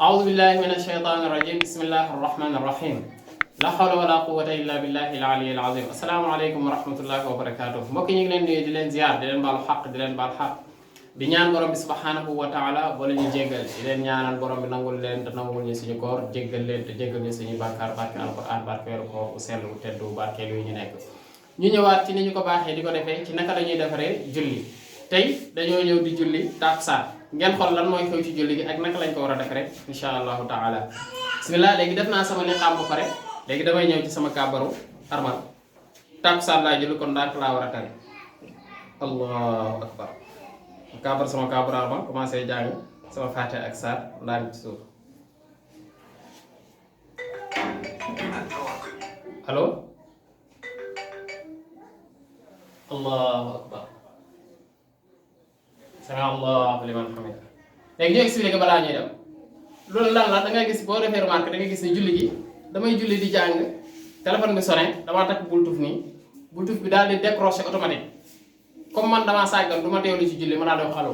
أعوذ بالله من الشيطان الرجيم بسم الله الرحمن الرحيم لا حول ولا قوة إلا بالله العلي العظيم السلام عليكم ورحمة الله وبركاته mbokk ñi ngi leen nuyu di leen ziar di leen baal xaq di leen baal xaq di ñaan borom bi subhanahu wa taala bo leen ñu jéggal di leen ñaanal borom bi nangul leen te nangul ñu suñu koor jéggal leen te jéggal ñu suñu bàkkaar barke alquran barke weeru koor bu sell bu tedd bu barkeel yu ñu nekk ñu ñëwaat ci ni ñu ko baaxee di ko defee ci naka lañuy defaree julli tey dañoo ñëw di julli takkusaan ngeen xool lan mooy xew ci julli gi ak naka lañ ko war a def rek insha allahu taala bismillah léegi def naa sama liqaam ba pare léegi damay ñëw ci sama kàbbaru armal takkusaan laa julli kon ndànk laa war a tari allahu akbar kàbbar sama kàbbaru armal commencé jàng sama faate ak saar ndànk ci suuf allo allahu akbar sami allahu liman hamida léegi ñu expliqué balaa ñuy dem loolu lan la da ngay gis boo defee remarque da ngay gis ne julli gi damay julli di jàng téléphone bi sonné damaa takk bultuf nii bultuf bi daal di décroché automatique comme man damaa sàggan du ma teewlu ci julli ma daal di wax allo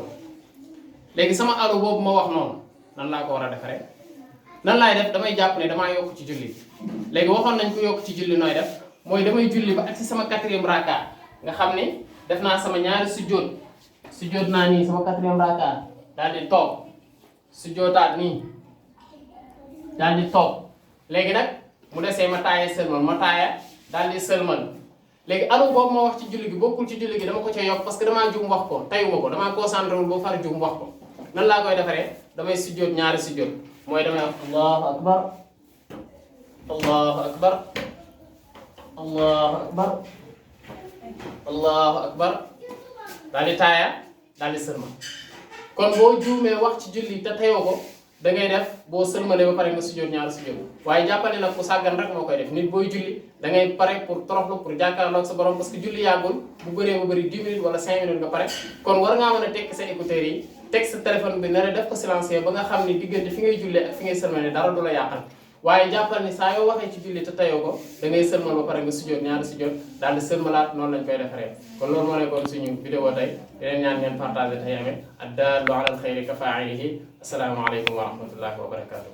léegi sama allo boobu ma wax noonu nan laa ko war a defaree nan laay def damay jàpp ne damaa yokk ci julli léegi waxoon nañ ko yokk ci julli nooy def mooy damay julli ba ak si sama 4e raka nga xam ne def naa sama ñaari sujjóot naa nii sama 4e raka daal di toog sujjóotaat nii daal di toog léegi nag mu desee ma taaya sëlmal ma taaya daal di sëlmal léegi alu boobu ma wax ci julli gi bokkul ci julli gi dama ko ci yokk parce que damaa jum wax ko tayuma ko damaa concentré wul boo far jum wax ko nan laa koy defaree damay sujjóot ñaari sujjóot mooy damay wax allahu akbar allahu akbar allahu akbar allahu akbar daal di taaya daal di sëlmal kon boo juumee wax ci julli te teyoo ko da ngay def boo sëlmalee ba pare nga sujjóot ñaari sujjóot waaye jàppale nag ku sàggan rek moo koy def nit booy julli da ngay pare pour toroxlu pour jàkkaarloog sa borom parce que julli yàggul bu bëree ba bëri 10 minutes wala 5 minutes nga pare kon war ngaa mën a tekki sa écouteurs yi teg sa téléphone bi ne def ko silencieux ba nga xam ni diggante fi ngay jullee ak fi ngay sëlmalee dara du la yàqal waaye jàppal ni saa yoo waxee ci julli te tayoo ko da ngay sëlmal ba pare nga sujjóot ñaari sujjóot daal di sëlmalaat noonu lañ koy defaree kon loolu moo nekkoon suñu vidéo tey di leen ñaan ngeen partagé te yame ad-daallu ala al-xayri ka faa'ilihi assalaamu aleykum wa rahmatullahi wa barakatuh